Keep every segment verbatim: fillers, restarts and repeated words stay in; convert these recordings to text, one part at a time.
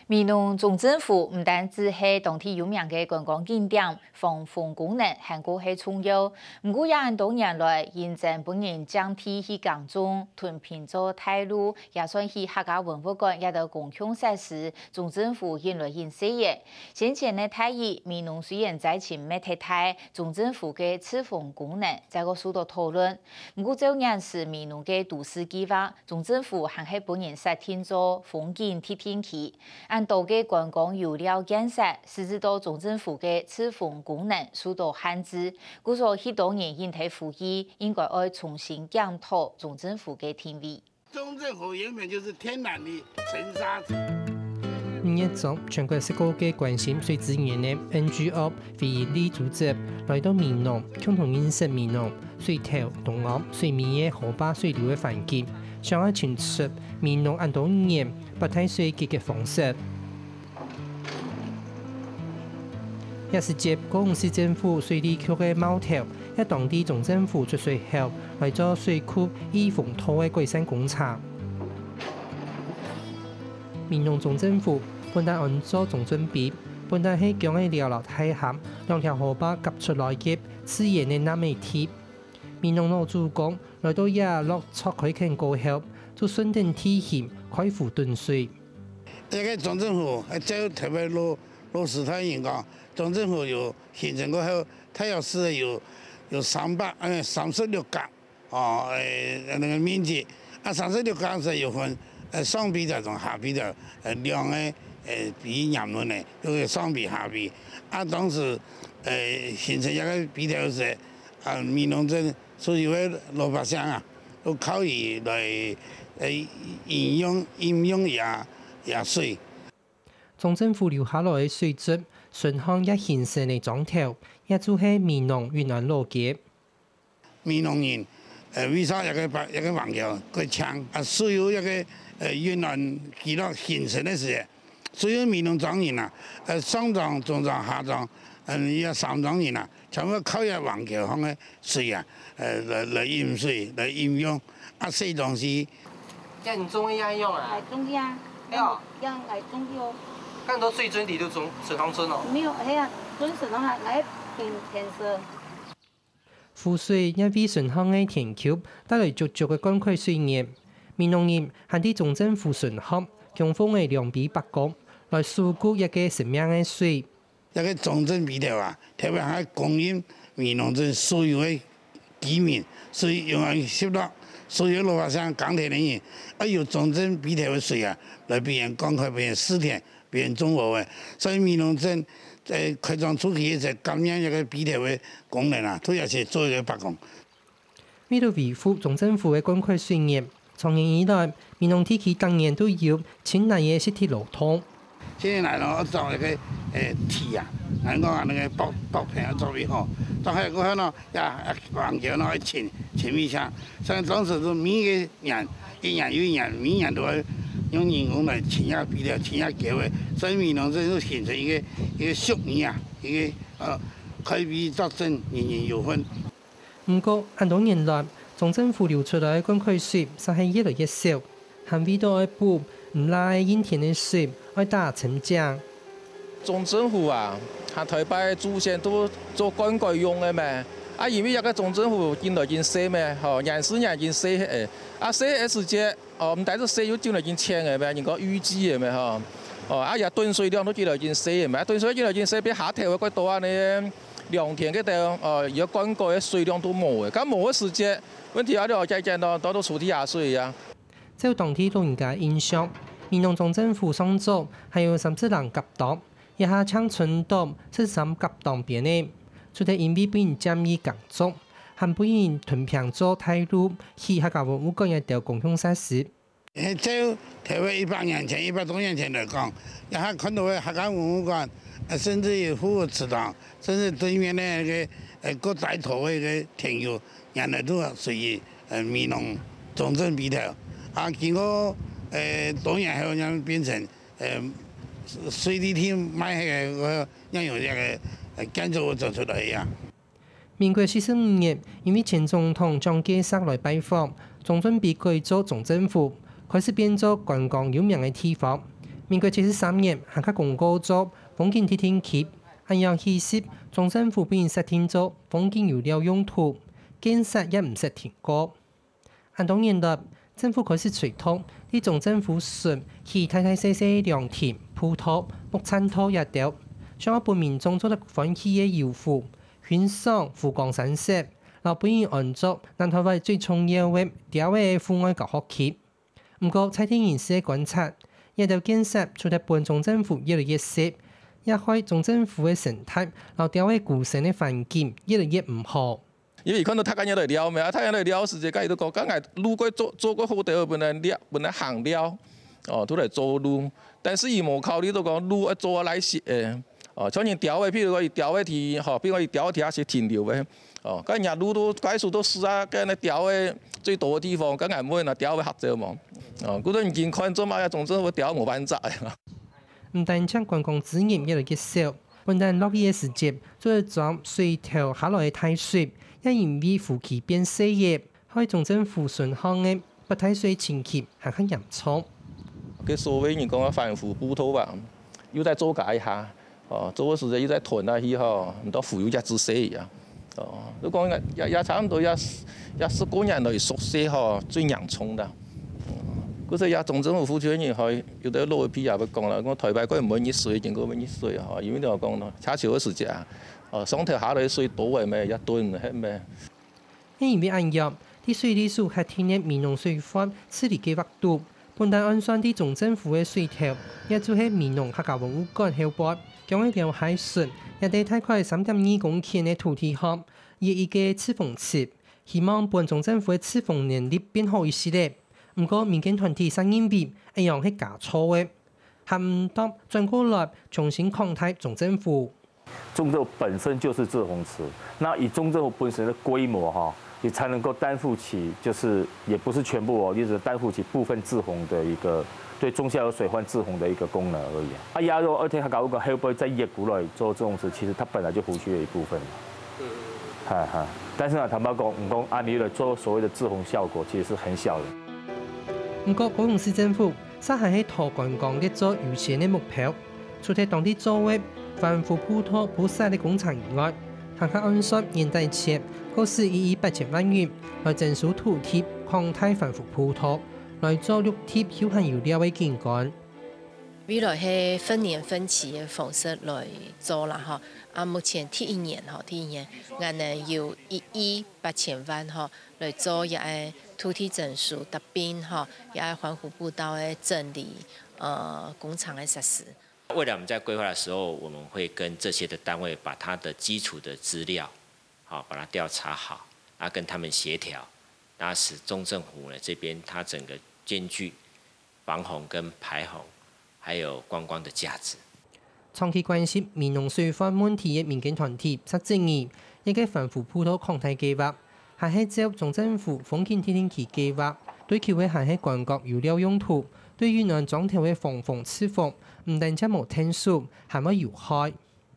美濃中正湖毋單止係當地有名个觀光景點，防洪功能還過係重要。毋過也恁多年來，因爭分人佔地去耕種、屯平做大路，也算係客家文物館這兜公共設施，中正湖引來引細个。先前个大雨，美濃雖然災情吂忒大，中正湖个滯洪功能再過受到討論。毋過照現時美濃个都市計畫， 中正湖還係分人設定做風景特定區。恁多个觀光遊料建設，使得到中正湖个滯洪功能受到限制。故所，許多人引起呼籲，應該愛重新檢討中正湖个定位。中正湖原本就是天然的沉沙池。五月中，全國十九个關心水資源的N G O非營利組織來到美濃，共同認識美濃水頭、東澳、水尾个河壩水流个環境， 想愛尋出美濃恁多年八大水結个方式。這時節，高雄市政府水利局个貓頭也當在中正湖出水口，來做水庫預洪道个改善工程。美濃中正湖本來安做中正陂，本來係江仔寮摎大涵兩條河壩合出來个自然个湳仔地。美濃老祖公 來到這落腳開墾過後，就順等地形開湖囤水。這个中正湖，呃，照頭擺老，老時代人講，中正湖有形成過後，大約係有，有三百，呃，三十六甲，哦，呃，那個面積。啊，三十六甲係有分，呃，上陂頭同下陂頭，呃，兩个，呃，陂連崁个，就係上陂下陂。啊，當時，呃，形成這个陂頭時，啊，美濃鎮 所有个老百姓啊，都靠佢來，呃，飲用，飲用這，這水。中正湖流下來个水質，順向這形成个庄頭，也就係美濃運安老街。美濃人，呃，為啥這个環，這个環境較淨？啊，所有這个，呃，運安記錄形成个時節，所有美濃莊人啊，呃，上莊、中莊、下莊，嗯，這三莊人啊，全部靠這環境項个 水啊，呃，來，來飲水，來飲用，啊，洗東西。這你種个也用啊？來種个啊，哎喲。用來種个哦。恁多水圳地都種，順向圳哦。沒有，哎呀，種順向啊，來田，田色。湖水也為順向个田坵帶來足足个灌溉水源。美濃人還在中正湖順河、強風个兩陂八角，來守護這个生命个水。 這个中正陂頭啊，特別還供應美濃鎮所有个居民，所以用來集落所有老百姓耕田个人，愛有中正陂頭个水啊，來分人灌溉，分人蒔田，分人種禾个。所以美濃鎮，呃，開創初期个時，感念這个陂頭个功能啊，都也係做一个伯公。 為了維護中正湖个灌溉水源，長年以來，美濃地區逐年都有清泥个實體勞動。清泥咯，愛做一个，呃，鐵啊，人講啊，那个薄，薄片愛做為好，做好過後呢，也，也橫橋咯，愛清，清一下。所以當時都每个年，一年又一年，每年都愛用人工來清啊，比了清啊，橋个。所以美濃鎮就形成一个，一个宿命啊，一个，呃，開陂作鎮，人人有份。 毋過，恁多年來，中正湖流出來个灌溉水煞係越來越少，還為著愛補毋罅个墲田个水，愛打深井。中正湖啊，佢頭擺祖先都做灌溉用个咩？啊，因為這个中正湖近來近細咩，吼，年時年近細个，啊，細个時節，哦，毋單止細，又近來近淺个咩，人講雨季个咩，吼。哦，啊，這囤水量都近來近細个咩，啊，囤水近來近細，變下頭个過多恁呢。 良田該兜，呃，佢灌溉个水量都無个，該無个時節，問題啊，就漸漸咯，都都出地下水啊。照當地老人家印象，美濃中正湖上早還有三十零甲檔，這下淨伸到十三甲檔邊仔。除忒因為分人佔用耕作，還分人屯平做大路、起客家文物館个兜公共設施。 係照頭个一百年前、一百多年前來講，這下看著个客家文物館，啊，甚至於護國祠堂，甚至對面个該个，呃，過大頭个該田坵，原來都係屬於，呃，美濃中正陂頭。啊，經過，呃，多年後，正變成，呃，水利廳賣个，呃，正有這个，呃，建築物做出來呀。 民國四十五年，因為前總統蔣介石來拜訪，中正陂改做中正湖，開始變做觀光有名个地方。民國七十三年，還較公告做風景特定區，恁樣起勢，中正府分人設定做風景遊樂用途，建設也毋設定過。恁多年來，政府開始推動，在中正湖脣起大大細細涼亭、步道、木棧道這兜，想愛分民眾做得歡喜个遊湖，欣賞湖光山色，摎分人安做南投灣最重要个鳥仔戶外教學區。毋過，在地人士个觀察，這兜建設除忒分中正湖越來越細，也害中正湖个生態摎鳥仔居住个環境越來越毋好。因為看到大家也來尞咩，啊，大家來尞時節，該都講，該路過做做過好地方，本來尞，本來行尞，哦，都來做路，但是佢無考慮到講路愛做啊來時，誒，哦，像人鳥仔，譬如講，佢鳥仔地，吼，譬如講，佢鳥仔地下是停留个，哦，該人路都該處都是啊，該那鳥仔最多个地方，該俺問啊，鳥仔嚇走無？哦，古人已經看做嘛，中正湖鳥無半隻。毋單淨觀光資源越來越少，本旦落雨个時節，就會裝水頭下來个大水，也因為湖區變細个，害中正湖脣項个發大水情形還較嚴重。該所謂人講个反湖步道吧，又再做加一下，哦，做个時節又再囤下去吼，毋知湖又再仔細啊。 哦，就講也也也差毋多也也十過年來縮細吼，最嚴重啦。嗯，故所也中正湖附近个人吼，有兜老一輩也會講啦，講台北過毋會入水，經過會入水吼，因為你講咯，車潮个時節啊，哦，上頭下來水多个咩，也蹲毋核咩。也因為恁樣，在水利署核定个美濃水患治理計畫肚，本旦按算在中正湖个水頭，也就係美濃客家文物館後背，將愛了解脣，也得大概三點二公頃个土地項， 一一个滯洪池，希望分中正湖个滯洪能力變好一息仔。毋過民間團體就認為，恁樣係加錯个，還毋當轉過來重新擴大中正湖。中正湖本身就是滯洪池，那以中正湖本身的規模哈，你才能夠擔負起，就是也不是全部哦，你只能擔負起部分滯洪的一個，對中下游水患滯洪的一個功能而已啊。啊，也有二天還搞一個後背再越過來做滯洪池，其實它本來就湖區的一部分。 哈哈，但是呢，坦白講，你講按理來做所謂的滯洪效果，其實是很小的。毋過，高雄市政府煞還係討觀光列做優先个目標，除忒當地做个環湖步道鋪設个工程以外，還較按算年底前各使一億八千萬元來徵收土地，擴大環湖步道，來做綠地休閒遊樂个景觀。 未來係分年分期个方式來做啦吼。啊，目前第一年吼，第一年，𠊎等有一億八千萬吼，來做這个土地徵收，搭配吼，這个環湖步道个整理，呃，工程个實施。未來我們在規劃的時候，我們會跟這些的單位把它的基礎的資料，好，把它調查好，啊，跟他們協調，那使中正湖呢，這邊它整個兼具 防洪跟排洪，還有觀光的價值。長期關心美濃水患問題个民間團體就質疑，這个環湖步道擴大計畫，還係照中正湖風景特定區計畫，追求个還係觀光遊樂用途，對於原莊頭个防洪滯洪，毋單淨無𢯭手，還會有害。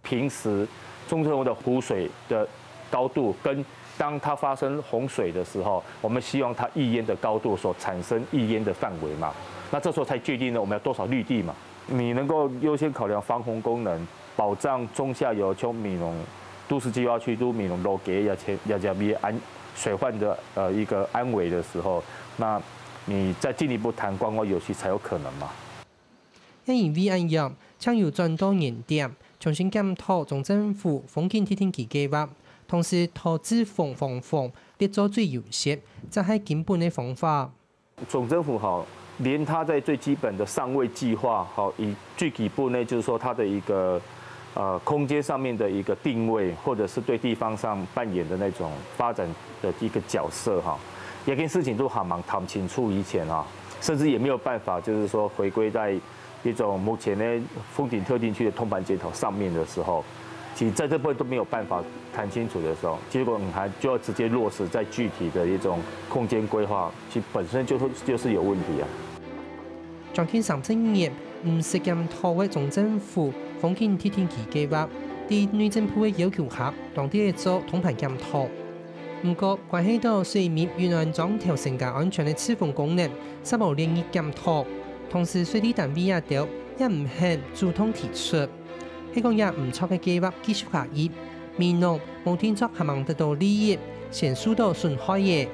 平時中正湖的湖水的高度跟當它發生洪水的時候，我們希望它溢淹的高度所產生溢淹的範圍嘛。那這時候才決定了我們要多少綠地嘛。你能夠優先考量防洪功能，保障中下游，像美濃都市計畫區都美濃老街也也也也安水患的呃一個安危的時候，那你再進一步談觀光遊憩才有可能嘛。 也因為恁樣，正有轉到原點，重新檢討中正湖風景特定區計畫，同時討滯洪防洪列做最優先，正係根本个方法。中正湖吼，連它在最基本的上位計畫吼，以最基本呢，就是說它的一個呃空間上面的一個定位，或者是對地方上扮演的那種發展的一個角色哈，這件事情都還蠻談清楚以前哈，甚至也沒有辦法，就是說回歸在 一種目前呢風景特定區的通盤檢討上面的時候，其實在這部分都沒有辦法談清楚的時候，結果你還就要直接落實在具體的一種空間規劃，其實本身就是就是有問題啊。將近三十年毋曾檢討个中正湖風景特定區計畫，在內政部个要求下，當地做通盤檢討。 毋過，關係到水面、運安庄頭、身家安全个滯洪功能，煞無列入檢討。同時，水利單位也兜也毋肯主動提出。係講這毋著个計畫繼續下去，美濃無定著還吂得到利益，先受到損害个。